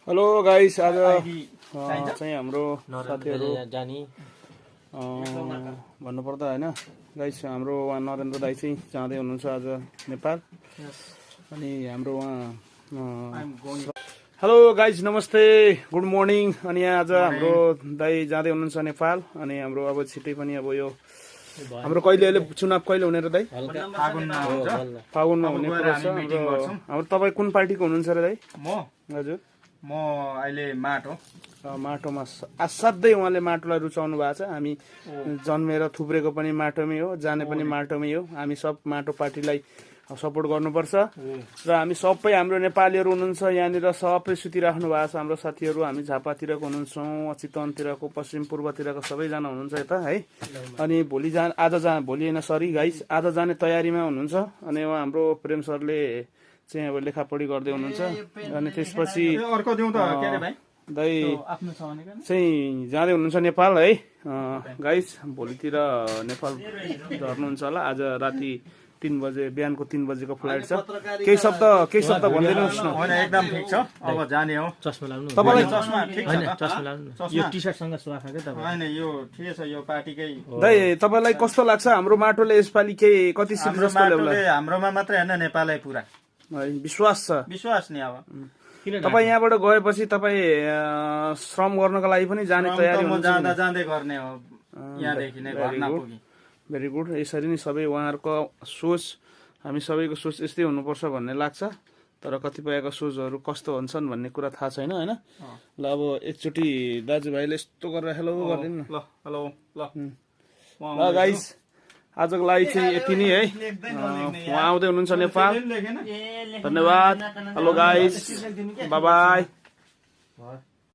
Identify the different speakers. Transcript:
Speaker 1: Hello guys, आज चाहिँ हाम्रो साथीहरू भन्नुपर्दा होइन गाइस, हाम्रो उहाँ नरेन्द्र दाई चाहिँ जाँदै हुनुहुन्छ आज नेपाल। अनि हाम्रो उहाँ हेलो गाइस, नमस्ते, गुड मर्निङ। अनि यहाँ आज हाम्रो दाई जाँदै हुनुहुन्छ नेपाल। अनि हाम्रो अब छिट्टै पनि अब यो हाम्रो अहिले चुनाव कहिले हुने र दाई? फागुनमा हुने कुरा छ। हाम्रो तपाईँ कुन पार्टीको हुनुहुन्छ र दाई? हजुर,
Speaker 2: म अहिले
Speaker 1: माटोमा असाध्यै उहाँले माटोलाई रुचाउनु भएको छ। हामी जन्मेर थुप्रेको पनि माटोमै हो, जाने पनि माटोमै हो। हामी सब माटो पार्टीलाई सपोर्ट गर्नुपर्छ। र हामी सबै हाम्रो नेपालीहरू हुनुहुन्छ यहाँनिर, सबै सुतिराख्नु भएको छ हाम्रो साथीहरू। हामी झापातिरको हुन्छौँ, चितवनतिरको, पश्चिम पूर्वतिरको सबैजना हुनुहुन्छ यता है। अनि भोलि होइन सरी गाइस, आज जाने तयारीमा हुनुहुन्छ। अनि उहाँ हाम्रो प्रेम सरले चाहिँ अब लेखापढी गर्दै हुनुहुन्छ। अनि त्यसपछि दाइ चाहिँ जाँदै हुनुहुन्छ नेपाल है गाइस। भोलितिर नेपाल झर्नुहुन्छ होला। आज राति 3 बजे, बिहानको 3 बजेको फ्लाइट छ। केही शब्द भनिदिनुहोस् न।
Speaker 2: एकदम ठिक छ, अब जाने हो।
Speaker 3: चस्मा लाउनु
Speaker 1: तपाईलाई
Speaker 2: चस्मा ठिक छ त?
Speaker 3: चस्मा लाउनु यो टी-शर्टसँग सुहाखा के तपाईँ?
Speaker 2: हैन, यो ठिकै छ, यो पार्टीकै।
Speaker 1: दाइ तपाईलाई कस्तो लाग्छ हाम्रो माटोले यसपालि के कति सिट जस्तो ल्याउला?
Speaker 2: हाम्रोमा मात्रै हैन, नेपालै पुरा
Speaker 1: विश्वास छ?
Speaker 2: विश्वास नि। अब
Speaker 1: तपाईँ यहाँबाट गएपछि तपाईँ श्रम गर्नको लागि पनि जाने तयारी
Speaker 2: म
Speaker 1: हुनुहुन्छ?
Speaker 2: जाँदै गर्ने हो, यहाँदेखि नै घर नपुगी।
Speaker 1: Very good. यसरी नै सबै उहाँहरूको सोच, हामी सबैको सोच यस्तै हुनुपर्छ भन्ने लाग्छ। तर कतिपयको सोचहरू कस्तो हुन्छन् भन्ने कुरा थाहा छैन होइन। ल अब एकचोटि दाजुभाइले यस्तो गरेर हेलो गरिदिनु न।
Speaker 2: ल हेलो
Speaker 1: ल गाइस, आजको लागि चाहिँ यति नै है। उहाँ आउँदै हुनुहुन्छ नेपाल। धन्यवाद। Hello guys, by by.